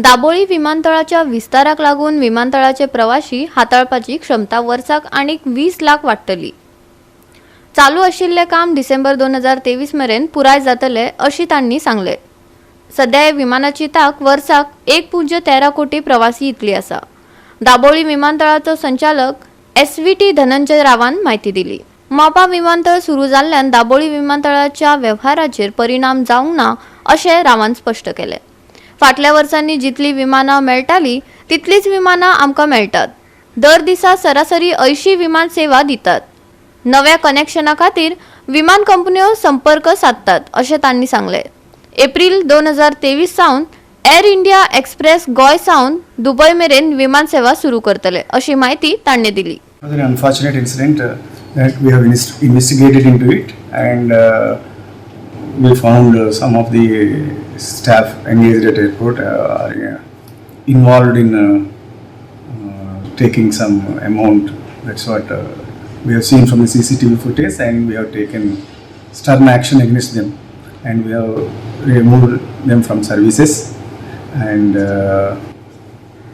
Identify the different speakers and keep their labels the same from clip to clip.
Speaker 1: दाबोळी विमानतळाच्या विस्ताराक लागून विमानतळाचे प्रवाशी हाताळपाची क्षमता वर्साक आनीक 20 लाख वाडटली. चालू आशिल्लें काम डिसेंबर 2023 मेरेन पुराय जातलें अशी तांणी सांगलें. सध्या ह्या विमानाची तांक वर्साक 1.13 कोटी प्रवासी इतली आसा. दाबोळी विमानतळाचो संचालक एस.व्ही.टी धनंजय रावान म्हायती दिली. मोपा विमानतळ सुरू जाल्ल्यान दाबोळी विमानतळाच्या वेव्हाराचेर परिणाम जावंक ना अशें रावान स्पश्ट केलें. फाटल्या वर्सांनी जितली विमानां मेळटाली तितलीच विमानां आमकां मेळटात. दर दिसा सरासरी 80 विमान सेवा दितात. नव्या कनेक्शना खातीर विमान कंपन्यो संपर्क सादतात अशें तांणी सांगलें. एप्रील 2023 सावन एअर इंडिया एक्सप्रेस गोंय सावन दुबय मेरेन विमान सेवा सुरू करतले अशी म्हायती तांणी दिली.
Speaker 2: It was an unfortunate incident that we have investigated into it and we found some of the staff engaged at airport are involved in taking some amount. That's what we have seen from the CCTV footage, and we have taken stern action against them and we have removed them from services. And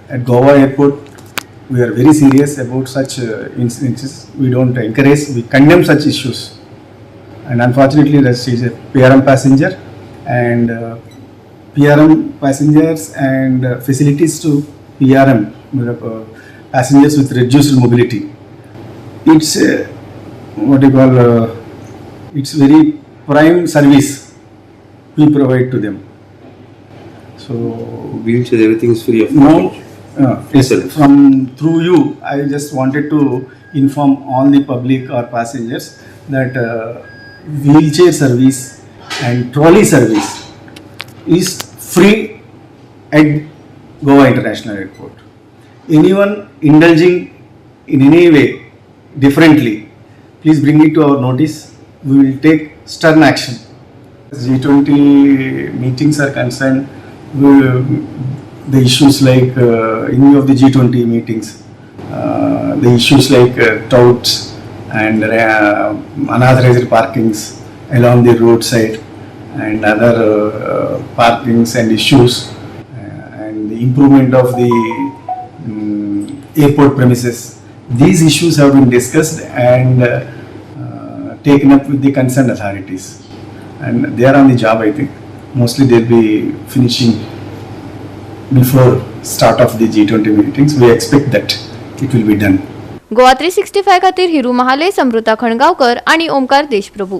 Speaker 2: at Goa airport, we are very serious about such incidences. We don't encourage, we condemn such issues. And unfortunately, that is a PRM passenger and PRM passengers and facilities to PRM passengers with reduced mobility. It's what you call, it's very prime service we provide to them. So
Speaker 3: wheelchair, everything is free of
Speaker 2: no,
Speaker 3: charge.
Speaker 2: Yes,
Speaker 3: service.
Speaker 2: From through you, I just wanted to inform all the public or passengers that wheelchair service and trolley service is free at Goa International Airport. Anyone indulging in any way differently, please bring it to our notice. We will take stern action. G20 meetings are concerned, the issues like in view of the G20 meetings, the issues like touts and unauthorized parkings along the roadside and other parkings and issues and the improvement of the airport premises. These issues have been discussed and taken up with the concerned authorities, and they are on the job. I think mostly they'll be finishing before start of the G20 meetings. We expect that it will be done.
Speaker 1: Goa 365 खातीर हिरू महाले, समृता खणगावकर आणि ओमकार देशप्रभू.